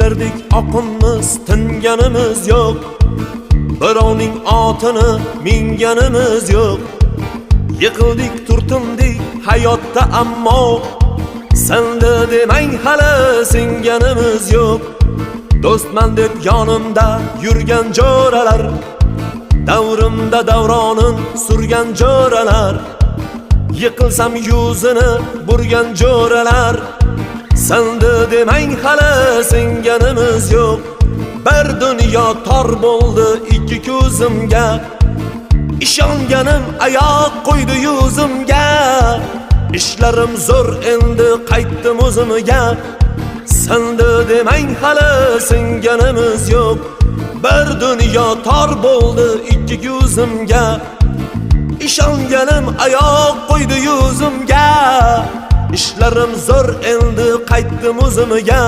Ko'tardik oqinmiz, tinganimiz yo'q. Birovning otini minganimiz yo'q. Yiqildik, turtindik hayotda, ammo sindi demang, hali singanimiz yo'q. Do'stman deb yonimda yurgan jo'ralar, davrimda davronin surgan jo'ralar, yiqilsam yuzini burgan jo'ralar, sindi demang, hali singanimiz yo'q. Bir dunyo tor bo'ldi ikki ko'zimga, ishonganim oyoq qo'ydi yuzimga. Ishlarim zo'r, endi qaytdim o'zimga. Sindi demang, hali singanimiz yo'q. Bir dunyo tor bo'ldi ikki ko'zimga, ishonganim oyoq qo'ydi yuzimga. Ishlarim zo'r, endi qaytdim o'zimga.